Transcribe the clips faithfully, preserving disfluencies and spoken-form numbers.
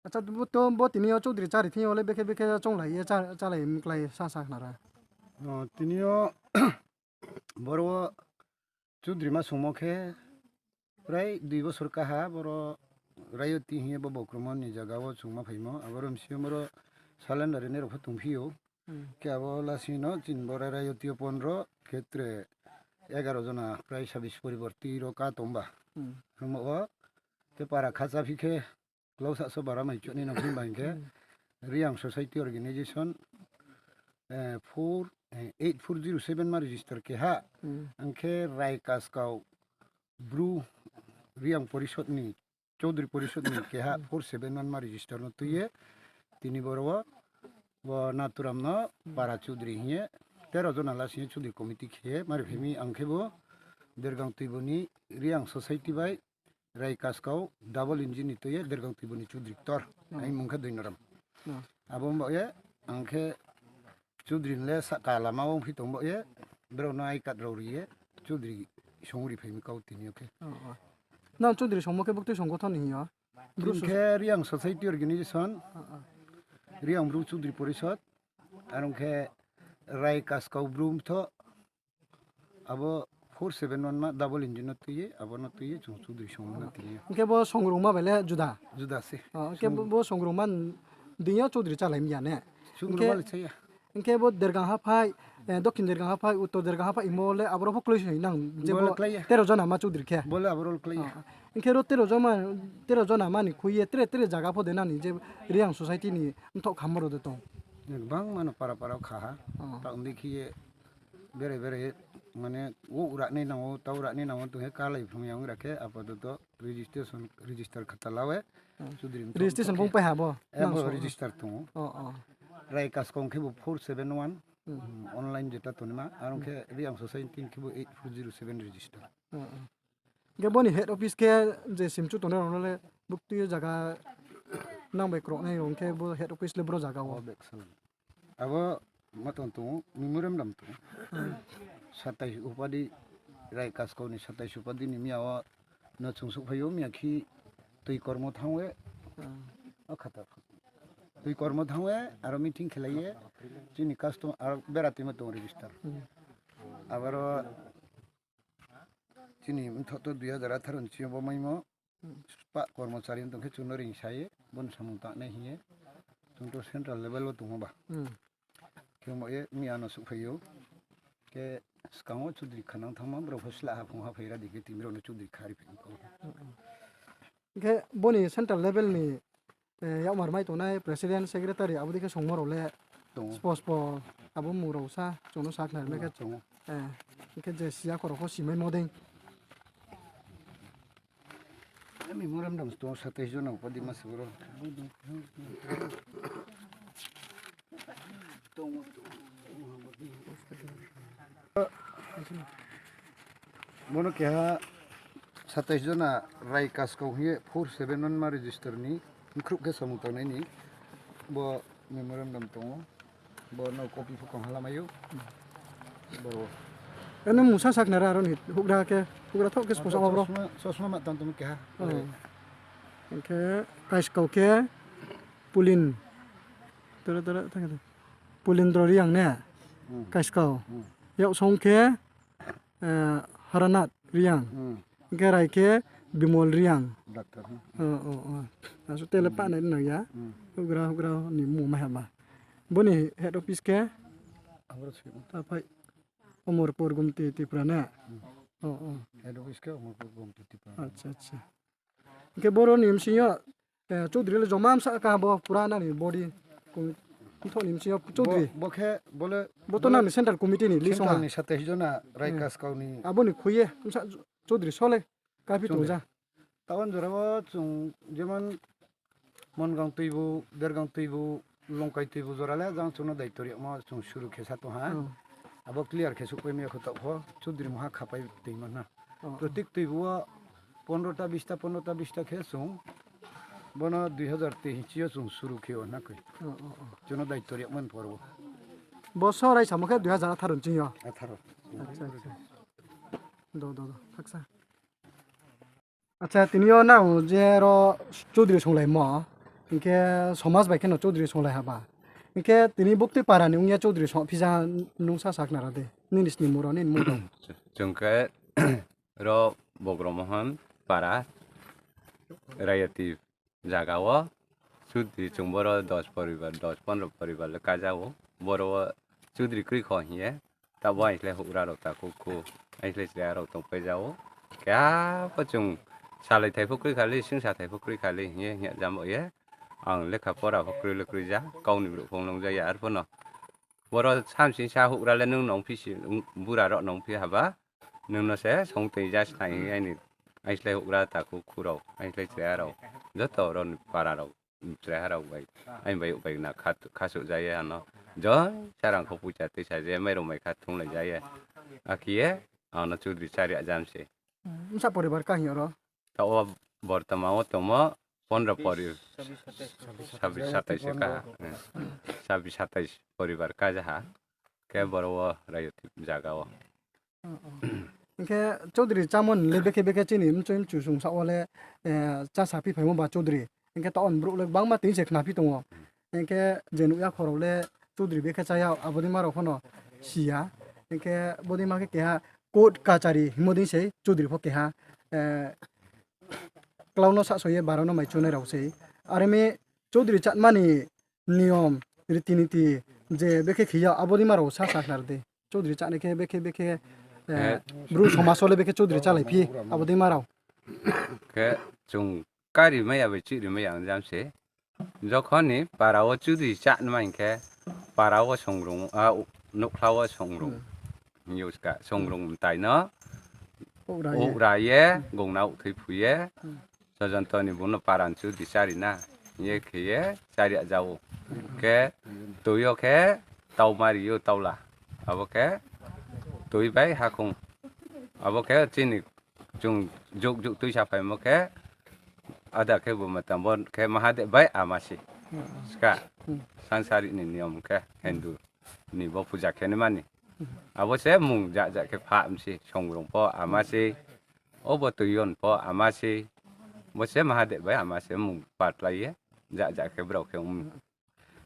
Acha, bo to, bo tini yo Chaudhary chári thing yo le bekhe bekhe chounglai ye chá-, chálai mklái sa sa khnara. O, tini yo boro wo Chaudhary ma songmo khe prai dui bosor kaha boro Rayoti hing ye bo Bokromon ni zaga wo chung ma phaimo. Aboro bsing yo boro surrender rinai rao pho tongphi ou. Hmm. Khe abo lasi no chini boro Rayoti yo pondro khe tre egaro jona prai sabis poriborti ro ka tongba. Hmm. Hingmo wo te para khacha phi khe klausa so bara mai chouh ni nang himba hing khe Hmm. Reang Society Organization, eh, four, eh, eight four zero seven ma register keha. Hmm. Ang khe Rai Kaskau Bru Reang Porishod ni, Chaudhary Porishod ni keha Hmm. four seven one ma register no tui ye, tini boro wo, bo Naturam no Hmm. para Chaudhary hing ye, tero jona lasi ye Chaudhary committee khe ye, mari phimi ang khe bo Dergang Tuibo ni Reang Society bai, Rai Kaskau double engine ni tui ye Dergang Tuibo ni Chaudhary ktor. Hmm. Aini mung khe Doinoram. Hmm. Abo baoh ye, ang khe Chaudhary ni le sahka lama wo ongphi tong baoh ye, brao no I card rao ri ye, Chaudhary song ri phaimi kau tini yo khe. Oh, oh. Nang Chaudhary songmo khe buktui songgothon ni hing yo? Bru Bru so- khe Reang Society Organization, Oh, oh. Reang Bru Chaudhary Porishod, are ong khe Rai Kaskau Bru Mtho, abo four seven one ma double engine no tui ye, abo no tui ye chung Chaudhary songmo no tini yo. Hing khe bo songrungma bai le juda? Juda se. Oh, hing khe Song- bo, bo songrungma n-, deing yo Chaudhary chálai mi ya ne? Songrungma Hing khe le chaya. Hing khe bo Dergang haphai, eh, Dokhin Dergang haphai, Uttor Dergang haphai, imo le aboro pho klái se nang je Bo le bo klái ya. tero jona ma Chaudhary khe. Bo le aboro le klái ya. Oh, hing khe ro tero jona, tero jona ma ni khui ye, tre, tre zaga pho de nang ni je Reang Society ni mthoh khamo ro de tong. Gbangma no para para wo kha ha. Oh. Taoh ong dei khe ye bere bere mane wo ura ni nang wo, tau ura ni nang wo tong khe kalai phrung ya ong ra khe apadoto registration, register khata la ye. Hmm. Chaudhary mthoh Registration mthoh bung khe pai ha bo? Eh, Nang bo so- register tong ou. Oh, oh. Rai Kaskau khe bo four seven one, Hmm. hmm, online jeta tongnaima, are ong khe Reang Society khe bo eight four zero seven register. Oh, oh. Hing khe bo ni head office khe je simchu tongnai rao no le buktui zaga nang bai krohnai rao hing khe bo head office le bro zaga wo? Oh, Backson. Abo ma tong tong ou, memorandum tong ou. Hmm. Satais upadi, Rai Kaskau ni satais upadi ni miya wo no chung souhphai ou, miya khe tui kormo thanng ye. Hmm. O khata. Tui kormo thanng ye, aro meeting khelai ye, chini custom, aro bera tuimo tong register. Hmm. Aboro chini mthoh to dui hazar atharo ni sing yo bo maimo, Hmm. pa kormochari tong khe chung no ring sa ye, bo ni samung tangnai hing ye, chung to central level wo tongmo ba. Hmm. Khe mo ye miya no souhphai ou. Khe skang wo Chaudhary khanang thanngma, brao pho sla ha phung ha phai ra di khe tini brao no Chaudhary kha ri phai ou. Hmm, hmm. Hing khe bo ni central level ni, eh, yakmar mai tongnai president, secretary, abo dei khe songmo rao le Tong ou. spo spo abo mung rao sa, chung no sa khnari mai khe. Tong ou. Eh, hing khe je siya khorok pho simaimo dei. Memorandum tong ou, satais jona upadi ma se boro. Bono keha satais jona Rai Kaskau hing ye four seven one ma register ni bkhrouh khe samung tangnai ni bo memorandum tong ou. Bo no copy pho kong hala mai ou. Boro. Eno mungsa sakhnari aro ni houhgra khe, houhgra thoh khe spo sama bro. Chosma, chosma ma tang tong keha. Oh. Hing khe Kaiskau khe Pulin. Tora, tora, tang khe. Pulindro Reang ne? Hmm. Kaiskau. Hmm. Yaksong khe, eh, Haranath Reang. Hmm. Hing khe Rai khe Bimol Reang. Doctor, hmm. Oh, oh, oh. Asu tele Hmm. pa nai nang ya. Hmm. Houhgra, houhgra ni mung mai haba. Bo ni head office khe? Aboro se. Taphai Omorpur Gumti Tripura ne? Hmm. Oh, oh. Head office khe Omorpur Gumti Tripura. Acha, acha. Hing khe boro ni bsing yo, eh, Chaudhary le joma bsa kha bo pura nani body. Kung, mthoh ni bsing yo Chaudhary. Bo, bo khe, bo le, Bo to bo le nani central committee ni list central ha. Ni satais jona Rai Hmm. Kaskau ni. Abo ni khui ye, bsa Chaudhary sole, kaphi Chaudhary. Tong ja. Taon jora wo chung jemon Mongang tuibu, Dergang tuibu, Longkai tuibu jora le jang chung no daityo rimo chung suru khe sa tong ha. Hmm. Abo clear khe souhpai mi ya kho taoh pho, Chaudhary mungha khapai toimo na. Oh, oh. Protik tuibu wo pondro ta, bis ta, pondro ta, bis ta khe chung. Bono dui hazar teis yo chung suru khe o na koi. Oh, oh, oh. Chung no daityo rimo ni por wo. Bo sorai samo khe dui hazar atharo ni ching yo? Atharo. Acha, acha. Do, do, do. Khaksa. Acha, tini yo nang je ro Chaudhary songlaimo, Hing khe somaj bai khe no Chaudhary songlai ha ba. Hing khe tini buktui para ni ong ye Chaudhary song phi ja nung sa sakhnari di. Nini snimung rao, nini mung rao. Chung khe ro Bogro Mohon para Rayati zaga wo Chaudhary chung boro dos poribar, dos pondro poribar le kaja ou. Boro wo Chaudhary kroi kho hing ye, taoh bo aislai houhgra rao takhu khu, aislai chrai rao tongpai ja ou. Keha pho chung salai thai pho kroi khali, singsa thai pho kroi khali hing ye hing ya jamo ye. Ang lekha pora pho kroi le kroi ja, kau ni brouh pho nung ja ya, arphuh no. Boro samsing sa houhgra le nung nong phi si, bura rao nong phi ha ba. Nung no se song tui ja snai hing ye aini aislai houhgra takhu khu rao, aislai chrai rao, joto rao ni para rao, chraiha rao bai, aini bai bai na kha-, khasuh ja ye ano. Joi sarang kho poicha tuisa je mairung mai kha thunglai ja ye. Akhe ye, ano Chaudhary chári jam se. Bsa poribar ka hing aro? Taoh wo bortoman wo tongmo pondro pori-, sabis satais ka. Sabis satais poribar ka ja ha. Khe boro wo Rayati zaga wo. Hing khe Chaudhary chámo ni le bekhe bekhe chini mchoi mchu sung sa wo le, eh, chá sa phi phaimo ba Chaudhary. Hing khe taoh wo ni brouh le gbangma tini se khna phi tong ou. Hing khe je nuh ya kho rao le Chaudhary bekhe chá ya, abo deima rao pho no si ya. Hing khe bo deima khe keha court kachari hingmo dei se Chaudhary pho keha, eh, klau no sahso ye bara no mai chunai rao sei. Are mi Chaudhary chátma ni niyom, riti niti je bekhe khe ya, abo deima rao sa sakhnari di. Chaudhary chánai khe bekhe bekhe, eh, Bru somaj wo le bekhe Chaudhary chálai phi, abo deima rao. Khe chung kari mai ya bai chihri mai ya ang jam se. Jokhon ni para wo Chaudhary chánma hing khe, para wo songrung, a, nouhkhla wo songrung. Hing ye ska, songrung mtai no. Ouhra ye, gongna ouhthui phu ye. Sojonto ni bung no para ni Chaudhary chári na. Hing ye khe ye chári ja ou. Khe, tui yo khe, tau mari yo taula. Abo khe, tui bai hakhung. Abo khe chini chung juk juk tuisa phaimo khe, ada khe bo matang bo khe Mahadeb bai ama se. Ska, sansari ni niyom khe Hindu ni bo puja khe ni mani. Abo se mung ja ja khe pha mse, songrung pho ama se, obo tuiyon pho ama se, bo se Mahadeb bai ama se mung patlai ye, ja ja khe brao khe ong.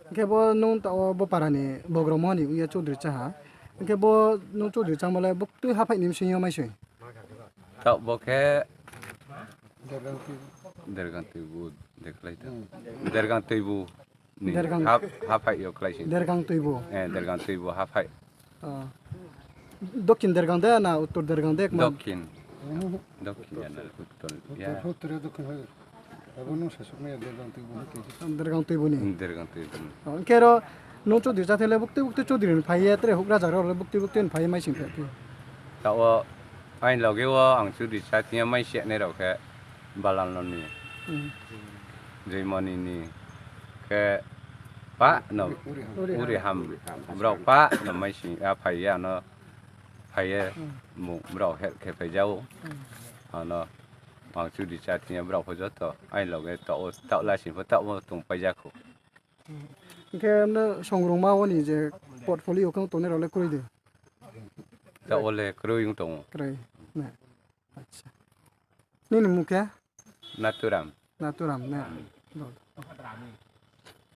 Hing khe bo nung taoh wo bo para ni Bogro Mohon ni ong ye Chaudhary chá ha. Hing khe bo nung Chaudhary chámo le buktui haphaih ni bsing yo maisoi? Taoh bo khe Dergang Tuibu, Dergang Tuibu ni haphaih yo kláisi. Dergang Tuibu. Eh, Dergang Tuibu haphaih. Dokhin Dergang de na Uttor Dergang de? Dokhin. Dokhin ya na Uttor ya. Dergang Tuibu ni. Dergang Tuibu ni. Hing khe ro nung Chaudhary chá thai le buktui buktui Chaudhary ni phai ye, tre houhgra zaga rao le buktui buktui ni phai ye maising phai phi? Taoh wo aini loge wo ang Chaudhary chá thing yo maising nai rao khe Balanlal ni, Joymoni ni, khe pa no, Uriham, brao pa no maising ya phai ye ano phai ye, brao help khe phai ja ou. Ano ang Chaudhary chá thing yo brao pho joto aini loge taoh wo, taoh lasing pho taoh wo tongpai ja khou. Hing khe no songrungma wo ni je portfolio khe tongnai rao le kroi de? Taoh wo le kroi ong tong ou. Kroi. Nini mung khe? Naturam. Naturam ne?